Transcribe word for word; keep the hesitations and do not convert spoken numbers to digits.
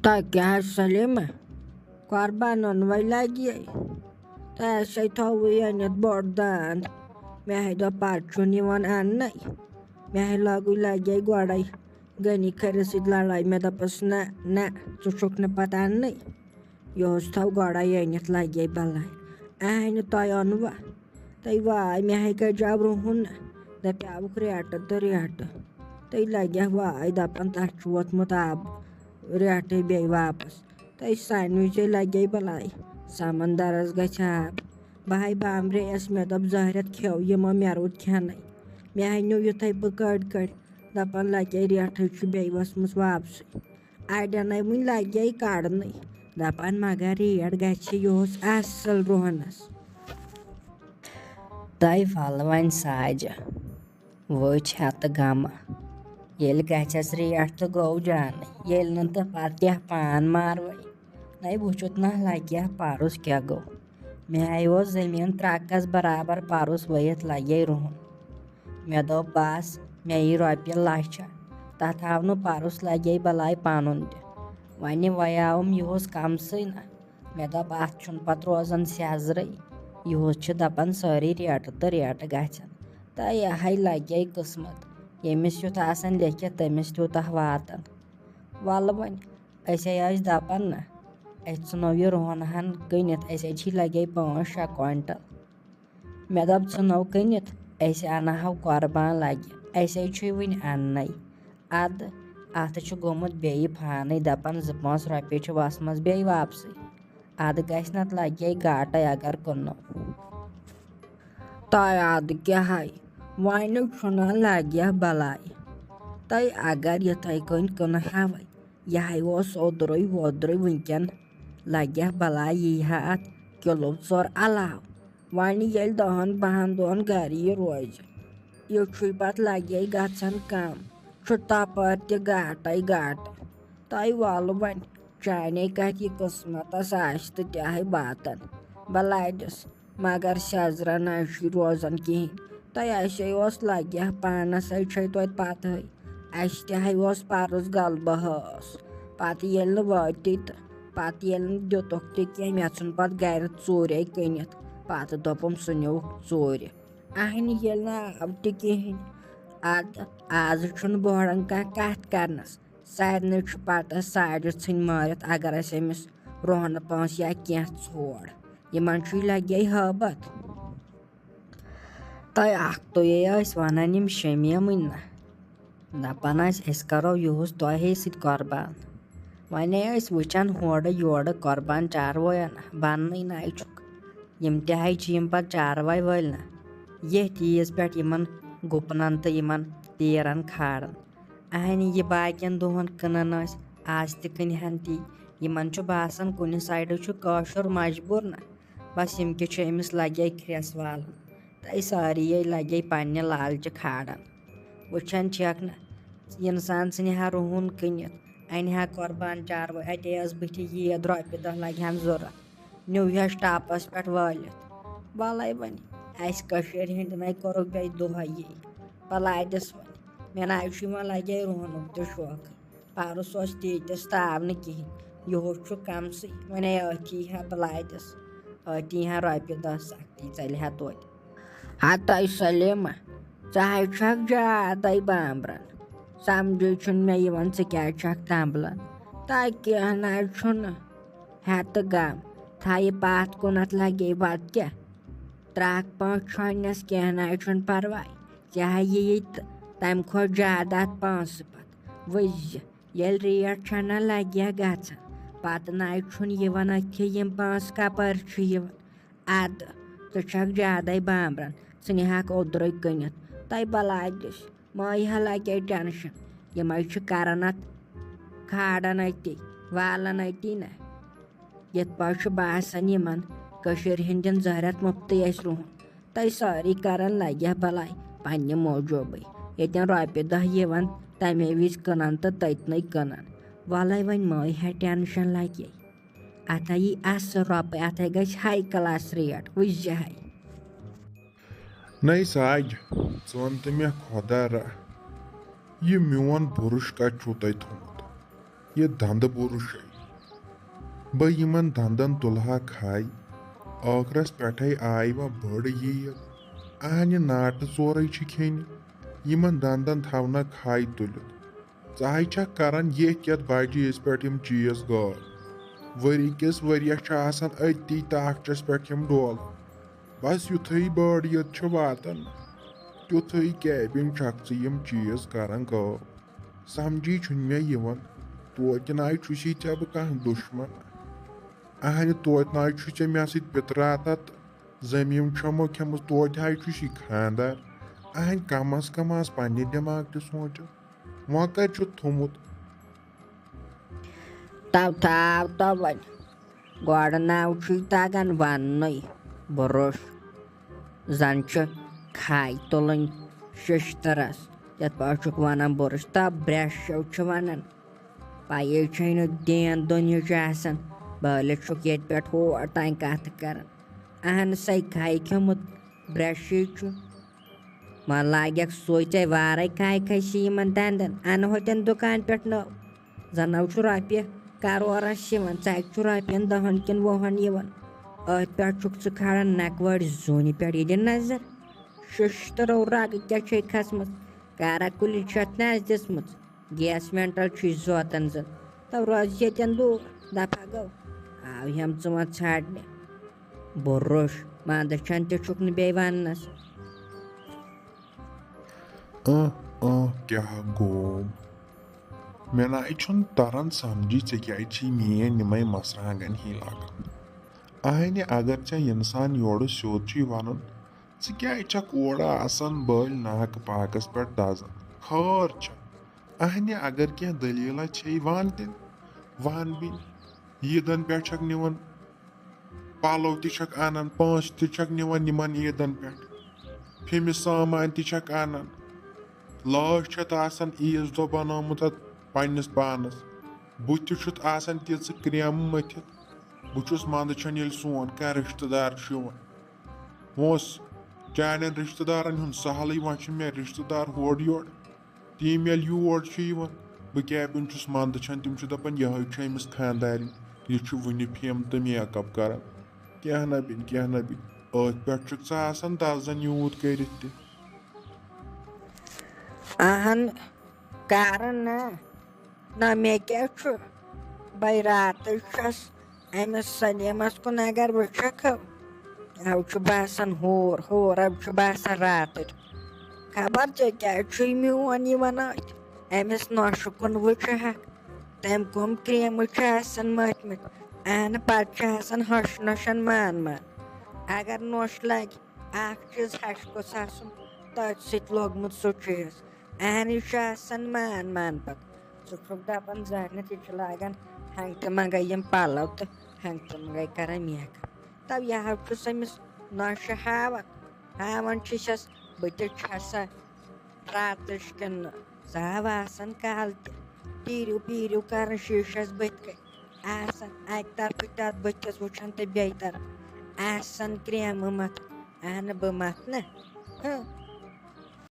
تۄہہِ کیٛاہ حظ سلیمہ؟ قۄربان اوٚنوَے لگہِ؟ تۄہہِ ہسا تھوٚوُے أنِتھ بوٚڑ داند۔ مےٚ ہے دوٚپ پتہٕ چھُنہٕ یِوان اننَے۔ مےٚ ہے لگُے لگے گۄڈے غنی کھرِ سۭتۍ لڑٲے۔ مےٚ دوٚپُس، نہ، نہ، ژٕ چھُکھ نہٕ پتہٕ اننَے۔ یہِ اوس تھاو گۄڈے أنِتھ لگے بلاے۔ اہنہِ تۄہہِ اوٚنوا؟ تہٕ واے، مےٚ ہے گجاو رُہُن۔ دپیاوُکھ ریٹہٕ تہٕ ریٹہٕ۔ تہٕ لگیکھ واے دپان، تتھ چھُ ووتمُت آب ریٹھٕے بیٚیہِ واپس۔ تہٕ سانہِ وِزے لگے بلاے، سمندرس گژھِ آب۔ بہٕ ہاے بامبرییس، مےٚ دوٚپ، زہرٮ۪تھ کھیوٚو یِمو، مےٚ روٗد کھٮ۪نَے۔ مےٚ ہاے نیوٗ یُتھُے بہٕ کٔڑۍ کٔڑۍ، دپان لگے ریٹھٕے چھُ بیٚیہِ وٲژمٕژ واپسٕے۔ اڑٮ۪ن ہے وُنہِ لگے کڑنٕے، دپان مگر ریٹ گژھِ یہِ اوس اصل رُہنس۔ تہٕ وَلہٕ وۄنۍ ساجہِ، وٕچھ ہٮ۪تہٕ غمہٕ۔ ییٚلہِ گژھٮ۪س ریٹھ تہٕ گوٚو جانٕے، ییٚلہِ نہٕ تہٕ پتہٕ کیٛاہ پان ماروَے۔ نَے وٕچھُتھ نہ لگہِ ہا پَرُس کیٛاہ گوٚو۔ مےٚ ہے اوس زٔمیٖن ترٛکَس برابر، پَرُس ؤیِتھ لگے رُہُن۔ مےٚ دوٚپ، بس، مےٚ یی رۄپیہِ لچھ۔ تَتھ آو نہٕ پَرُس لگے بلاے پَنُن تہِ۔ وۄنۍ ویاوُم یِہُس کَمسٕے نہ۔ مےٚ دوٚپ، اَتھ چھُنہٕ پَتہٕ روزان سیٚزرٕے۔ یِہُس چھِ دَپان، سٲری ریٹہٕ تہٕ ریٹہٕ گژھن۔ تہٕ یِہے لگے قٕسمت۔ ییٚمِس یُتھ آسان لیکھِتھ، تٔمِس تیوٗتاہ واتان۔ وَلہٕ وۄنۍ، أسے ٲسۍ دَپان نہ، أسۍ ژھٕنو یہِ رُہن ہن کٕنِتھ، أسے چھی لگے پانٛژھ شےٚ کوینٹل۔ مےٚ دوٚپ، ژھٕنو کٕنِتھ، أسۍ اَنہو قۄربان لگہِ، أسے چھُے وٕنہِ اَننَے۔ اَدٕ اَتھ چھُ گوٚمُت بیٚیہِ پھانٕے، دَپان زٕ پانٛژھ رۄپیہِ چھِ وَسمَژ بیٚیہِ واپسٕے۔ اَدٕ گژھِ نَتہٕ لگہِ گاٹَے اگر کٕنو۔ تۄہہِ اَدٕ کیٛاہ ہے، وۄنۍ چھُنہ لگہِ بلاے۔ تۄہہِ اگر یِتھَے کٔنۍ کٕنہٕ ہاوَے، یہِ ہے اوس اوٚدرُے ووٚدرُے، وٕنکٮ۪ن لگہِ بلاے، یی ہا اَتھ کِلوٗ ژور علاوٕ۔ وۄنۍ ییٚلہِ دَہَن بَہَن دۄہَن گَرِ یہِ روزِ، یُتھُے پَتہٕ لَگے گژھان کَم، چھُ تَپٲرۍ تہِ گاٹَے گاٹہٕ۔ تۄہہِ وَلہٕ وۄنۍ، چانے کَتھِ یہِ قٕسمَتَس آسہِ تہٕ تہِ ہَے باتَن۔ بَلاے دِس، مگر سیٚزرَن نہ چھُے روزان کِہیٖنۍ۔ تۄہہِ اَسے اوس لَگہِ ہا پانَس، ہے چھے توتہِ پَتہٕے۔ اَسہِ تہِ ہَے اوس پَرُس غلبہٕ ہٲس۔ پَتہٕ ییٚلہِ نہٕ وٲتی تہٕ پَتہٕ ییٚلہِ نہٕ دِتُکھ تہِ کینٛہہ، مےٚ ژھُن پَتہٕ گَرِ ژوٗرے کٕنِتھ۔ پَتہٕ دوٚپُم، سُہ نیوٗکھ ژوٗرِ۔ اَہنہِ ییٚلہِ نہٕ آو تہِ کِہیٖنۍ، اَدٕ آز چھُنہٕ بوڑَن کانٛہہ کَتھ کَرنَس۔ سارنٕے چھُ پَتہ ساڑِ ژھٕنۍ مٲرِتھ، اگر اَسہِ أمِس رۄہنہٕ پانٛژھ یا کینٛہہ ژھوڑ۔ یِمَن چھُے لَگے ہٲبَتھ۔ تۄہہِ اَکھ تُے ٲسۍ وَنان یِم شمیٖمٕنۍ نہ۔ دَپان ٲسۍ، أسۍ کَرو یِہُس تۄہے سۭتۍ قۄربان۔ وۄنۍ ٲسۍ وٕچھان ہورٕ یورٕ قۄربان چاروایَن، بَننٕے نَے چھُکھ۔ یِم تہِ ہَے چھِ یِم پَتہٕ چاروایہِ وٲلۍ نہ، ییٚتھۍ عیٖز پٮ۪ٹھ یِمَن گُپنَن تہٕ یِمَن تیٖرَن کھالان۔ اَہنہِ یہِ باقیَن دۄہَن کٕنان ٲسۍ، آز تہِ کٕنہِ ہَن تی۔ یِمَن چھُ باسان، کُنہِ سایڈٕ چھُ کٲشُر مجبوٗر نہ، بس یِم کہِ چھِ أمِس لگے کھرٛٮ۪س والان۔ تہٕ سٲری یے لگے پننہِ لالچہِ کھالان۔ وٕچھان چھکھ نہ، انسان ژھٕنہِ ہا رُہُن کٕنِتھ، انہِ ہا قۄربان چاروٲے، اتے ٲس بٕتھِ عیٖد، رۄپیہِ دہ لگہِ ہن ضوٚرتھ، نیوٗ ہس ٹاپس پٮ۪ٹھ وٲلِتھ۔ ولے وۄنۍ، اسہِ کٔشیٖرِ ہٕنٛدٮ۪ن ہے کوٚرُکھ بیٚیہِ دۄہے یی۔ بلاے دِس وۄنۍ، مےٚ نہ حظ چھُ یِوان لگے رُہنُک تہِ شوقٕے۔ پَرُس اوس تیٖتِس تاو نہٕ کِہیٖنۍ۔ یِہُس چھُ کَمسٕے، وۄنۍ أتھی ہا بلاے دِس، أتھی ہا رۄپیہِ دَہ سَختی ژَلہِ ہا توتہِ۔ ہَتَے سلیمہ، ژٕ ہَے چھَکھ زیادَے بامبران۔ سَمجھے چھُنہٕ مےٚ یِوان، ژٕ کیٛازِ چھَکھ تَمبلان؟ تَے کینٛہہ نہ حظ چھُنہٕ۔ ہٮ۪تہٕ غم، تھایہِ پَتھ کُنَتھ لَگے بَتہٕ کیٛاہ؟ ترٛکھ پانٛژھ چھۄنٛنَس کینٛہہ نہ حظ چھُنہٕ پَرواے۔ ژےٚ ہا یِیی تہٕ تَمہِ کھۄتہٕ زیادٕ اَتھ پانٛژھ پَتہٕ۔ وٕچھ زِ ییٚلہِ ریٹ چھَنہ لَگہِ ہا گژھان، پَتہٕ نَے چھُنہٕ یِوان اَتھِ یِم پانٛژھ کَپٲرۍ چھِ یِوان۔ اَدٕ ژٕ چھَکھ زیادَے بامبران، ژٕ نِہَکھ اوٚدرَے کٕنِتھ۔ تۄہہِ بَلاے دِس، مَے ہا لَگے ٹٮ۪نشَن۔ یِمَے چھِ کَران اَتھ کھالان أتی، والان أتی نہ۔ یِتھ پٲٹھۍ چھُ باسان یِمن کٔشیٖرِ ہٕنٛدٮ۪ن زہرٮ۪تھ مُفتٕے اَسہِ رُہُن۔ تۄہہِ سٲری کران لگہِ ہا بلاے پننہِ موٗجوٗبٕے۔ ییٚتٮ۪ن رۄپیہِ دَہ یِوان، تَمے وِزِ کٕنان تہٕ تٔتنٕے کٕنان۔ وَلَے وۄنۍ مَے ہا ٹٮ۪نشن لگہِ۔ اَتھ ہا یی اَصٕل رۄپَے، اَتھ ہا گژھِ ہاے کلاس ریٹ، وٕچھ زِ ہاے۔ نَے ساج، ژٕ وَن تہٕ مےٚ خۄدا را، یہِ میون بُرُش کَتہِ چھُو تۄہہِ تھوٚمُت؟ یہِ دَندٕ بُرُش۔ بہٕ یِمن دَندَن تُلہٕ ہا کھَے، ٲخرس پٮ۪ٹھَے آیہِ وۄنۍ بٔڑ عیٖد۔ اَہنہِ ناٹہٕ ژورَے چھِ کھیٚنہِ، یِمن دَندَن تھاونہ کھَے تُلِتھ۔ ژٕ ہے چھَکھ کران ییٚتھۍ یَتھ بجہِ عیٖز پٮ۪ٹھ یِم چیٖز غٲب۔ ؤری کِس ؤریَس چھُ آسان أتی تاخچَس پٮ۪ٹھ یِم ڈولہٕ۔ بس یُتھُے بٔڑ عیٖد چھِ واتان، تیُتھُے کیٛابِنۍ چھَکھ ژٕ یِم چیٖز کران غٲب۔ سمجھی چھُنہٕ مےٚ یِوان، توتہِ نَے چھُسی ژےٚ بہٕ کانٛہہ دُشمن۔ اہنہِ توتہِ نَے چھُے ژےٚ مےٚ سۭتۍ پِتراو تہٕ زٔمیٖن چھَمو کھٮ۪مٕژ، توتہِ ہَے چھُسی خانٛدار۔ اہنہِ کم از کم آس پننہِ دٮ۪ماغ تہِ سونٛچان۔ وۄنۍ کتہِ چھُتھ تھوٚمُت؟ تو تھاو تو وۄنۍ۔ گۄڈٕ ناو چھُے تگان وننُے۔ بُرُش۔ زن چھِ کھاے تُلٕنۍ ششتٕرس۔ یتھ پٲٹھۍ چھُکھ ونان بُرُش، تہٕ برٛیشو چھِ ونان۔ پَیی چھے نہٕ دین دُنہِچ آسان۔ بٲلِتھ چھُکھ ییٚتہِ پٮ۪ٹھ ہور تام کتھٕ کران۔ اہن سَے کھاے کھیوٚمُت برٛیشٕے چھُ۔ وۄنۍ لاگٮ۪کھ سُے ژےٚ وارَے کھاے کھسہِ یِمَن دَنٛدَن۔ اَنہٕ ہوتٮ۪ن دُکان پٮ۪ٹھ نٔو۔ زَنہٕ چھُ رۄپیہِ کَرورَس یِوان، ژَتہِ چھُ رۄپیَن دَہَن کِنہٕ وُہَن یِوان۔ أتھۍ پٮ۪ٹھ چھُکھ ژٕ کھالان نَکوٲرۍ زوٗنہِ پٮ۪ٹھ یہِ دِ نظر۔ شِشتٕرو رَگہٕ کیٛاہ چھے کھٔژمٕژ؟ کارا کُلِچ چھَتھ نہ آسہِ دِژمٕژ۔ گیس وٮ۪نٹَل چھُے زوتَن زَن۔ تَو روز ییٚتٮ۪ن دوٗر، دَفا گوٚو۔ آو ہٮ۪م ژٕ وۄنۍ ژھانٛڈنہِ۔ بُرُش، وَندٕ چھَن تہِ چھُکھ نہٕ بیٚیہِ وَننَس۔ اۭں، اۭں، کیٛاہ گوٚو؟ مےٚ نَے چھُنہٕ تَران سَمجھی، ژےٚ کیٛازِ چھی میٛٲنۍ یِمَے مَرژٕوانٛگَن ہی لاگان؟ اَہنہِ، اگر ژےٚ اِنسان یورٕ سیوٚد چھُے وَنان، ژٕ کیٛازِ چھَکھ اورٕ آسان بٔلۍ ناکہٕ پاکَس پٮ۪ٹھ دَزان؟ خٲر چھا؟ اَہنہِ، اگر کینٛہہ دٔلیٖلہ چھے، وَن تیٚلہِ، وَن بیٚنہِ۔ عیٖدَن پٮ۪ٹھ چھَکھ نِوان پَلو تہِ چھَکھ اَنان، پونٛسہٕ تہِ چھَکھ نِوان یِمَن عیٖدَن پٮ۪ٹھ، پھِمہِ سامان تہِ چھَکھ اَنان۔ لٲج چھَتھ آسان عیٖذ دۄہ بَنٲومٕژ اَتھ پنٛنِس پانَس۔ بُتھِ چھُتھ آسان تیٖژٕ کرٛیمہٕ مٔتھِتھ۔ بہٕ چھُس منٛدٕ چھَن ییٚلہِ سون کانٛہہ رِشتہٕ دار چھُ یِوان۔ وۄنۍ اوس چانٮ۪ن رِشتہٕ دارَن ہُنٛد سہلٕے، وۄنۍ چھِ مےٚ رِشتہٕ دار ہورٕ یورٕ۔ تِم ییٚلہِ یور چھِ یِوان، بہٕ کیٛاہ کُنہِ چھُس منٛدٕ چھَن، تِم چھِ دَپان، "یِہوٚے چھُ أمِس خانٛدارِنۍ، یہِ چھُ وٕنہِ پھِم تہٕ میک اپ کَران۔" کینٛہہ نہ بِنہِ، کینٛہہ نہ بِنہِ، أتھۍ پٮ۪ٹھ چھُکھ ژٕ آسان دَزان یوٗت کٔرِتھ تہِ۔ اہن، کَرٕ نہ۔ نہ مےٚ کیٛاہ چھُ؟ بَے راتٕے چھَس أمِس سلیٖمَس کُن اگر وٕچھَکھ، ہَو چھُ باسان ہور، ہور ہَو چھُ باسان راتٕے۔ خبر ژےٚ کیٛازِ چھُے میون یِوان أتھۍ أمِس نۄشہِ کُن وٕچھِ ہَکھ؟ تٔمۍ کٕم کرٛیمہٕ چھِ آسان مٲتھمٕتۍ؟ اَہنہٕ پَتہٕ چھِ آسان ہَش نۄشَن مان مان۔ اگر نۄش لَگہِ، اَکھ چیٖز ہَش گوٚژھ آسُن تٔتھۍ سۭتۍ لوٚگمُت سُہ چیٖز۔ اَہنہٕ یہِ چھُ آسان مان مان پَتہٕ۔ ژٕ چھُکھ دَپان زانِتھ یہِ چھُ لاگان ہنٛگتہٕ منٛگَے یِم پَلَو تہٕ ہنٛگتہٕ منٛگَے کَران میک اپ۔ تَو یہِ ہَو چھُس أمِس نۄشہِ ہاوان۔ ہاوان چھِسَس بہٕ تہِ چھَسا راتٕچ کِنہٕ زاو آسان کالہٕ تہِ۔ پیٖرِو پیٖرِو کَران شیٖشَس بٕتھِ کَنۍ۔ آسان اَکہِ طرفہٕ تَتھ بٕتھِس وٕچھان تہٕ بیٚیہِ طرفہٕ آسان کرٛیمہٕ مَتھ۔ اَہنہٕ بہٕ مَتھ نہ۔ ہہ،